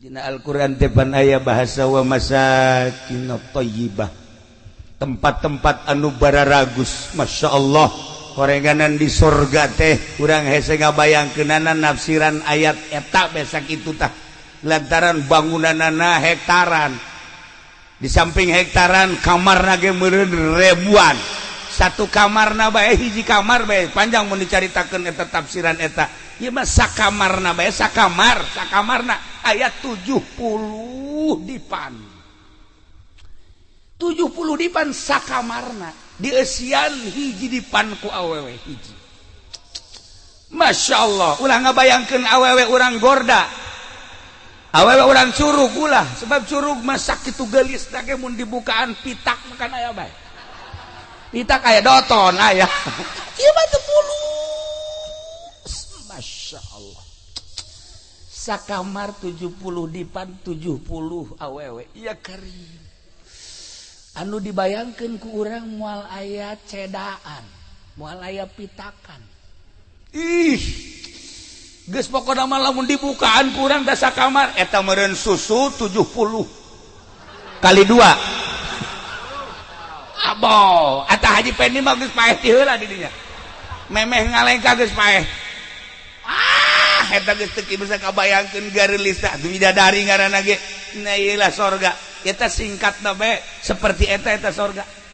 Dina Al-Qur'an teh pan aya bahasa wa masakin thayyibah, tempat-tempat anu bararagus. Masya Allah, horenganan di sorga teh urang hese ngabayangkeunana nafsiran ayat eta besak itu tah, lantaran bangunanana hektaran, di samping hektaran kamar ge meureun ribuan satu kamarna bae, hiji kamar bae panjang mun dicaritakeun eta tafsiran eta. Ieu mah sakamarna bae, sakamar sakamarna aya 70 dipan, 70 dipan sakamarna, dieusian hiji dipan ku awewe hiji. Masya Allah, ulah ngabayangkeun awewe urang gorda, awewe urang curug, ulah, sebab curug masak itu gelis ge mun dibukaan pitak makan aya bae, pitak aya, doton aya. Ieu mah teu pulus. Masya Allah, sakamar 70 dipan, 70 awewe. Iya karim, anu dibayangkeun ku urang moal aya cedaan, moal aya pitakan. Ih, geus pokona mah lamun dibukaan ku urang da sakamar eta meureun susu 70 kali dua. Abo atah Haji Pendi mah geus paeh ti heula di dinya, memeh ngalengka geus paeh. Ah, eta geus teu bisa kabayangkeun gareulis tah bidadari ngaranna ge. Nah, ieu lah sorga eta, singkatna bae seperti eta, eta sorga.